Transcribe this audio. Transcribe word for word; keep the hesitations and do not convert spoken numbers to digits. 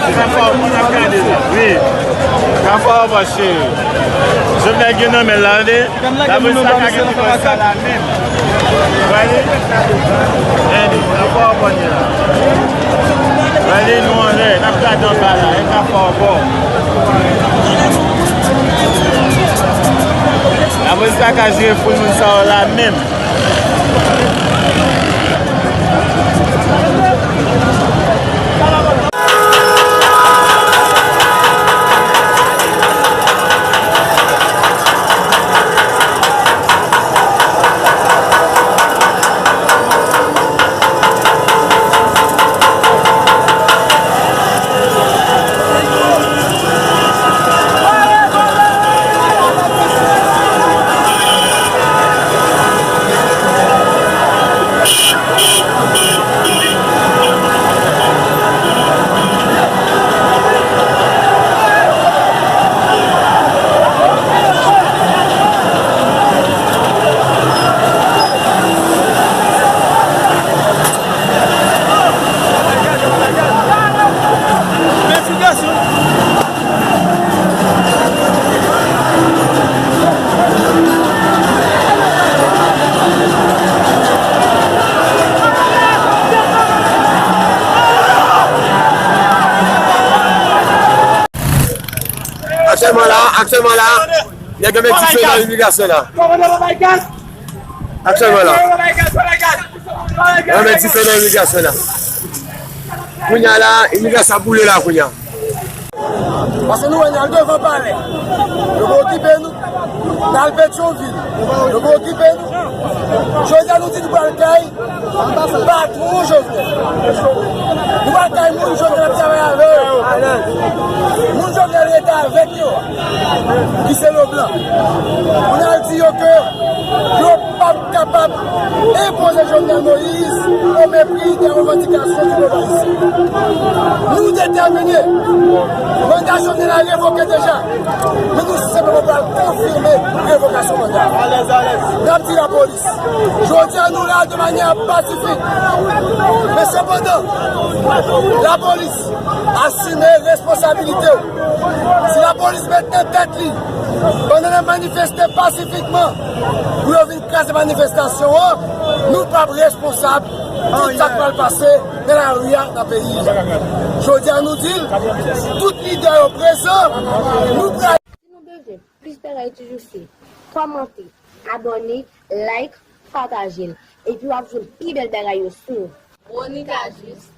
Sa fò, moun ap gade la. Wi. Sa fò, bò, cheri. Jovenel gen nan men l la, tande. Lapolis pa ka gen ti kòs sa la menm. Gade. Gade, sa fò, bò, la. Gade, nou anlè, n ap gade anba la. E sa fò, bò. Lapolis pa ka jere foul moun sa yo la menm. Aktyèlman la, aktyèlman la, nèg yo met dife nan imigrasyon la. Aktyèlman la. Yo met dife nan imigrasyon la. Kounye a la, imigrasyon ap boule la kounye a. Paske nou wè n al devan palè. Yo pa okipe nou. N al Petyonvil. Yo pa okipe nou. Jodi a nou di nou pral kay patwon Jovenel. Nou pral kay moun Jovenel ap travay avè yo. Moun Jovenel rete avèk yo. Ki se Leblanc. Pou n al di yo ke yo p ap kapab enpoze Jovenel Moïse o mepri de revandikasyon di pèp ayisyen. Nou detèmine. Manda Jovenel la revoke deja. Men nou senpleman pral konfime revokasyon manda. N ap di lapolis. Jodi a nou la de manyè pasifik. Men sepandan, lapolis asime responsabilite w. Si lapolis met nan tèt li, pandan n ap manifeste pasifikman, pou yo vin kraze manifestasyon an, nou p ap responsab tout sa k pral pase nan lari a, nan peyi a. Jodi a nou di l, tout lidè yo prezan, nou pral Si nou bezwen plis bagay toujou se kòmante, abòne, like, pataje l. Epi w ap jwenn pi bèl bagay yo sou Monica Juste.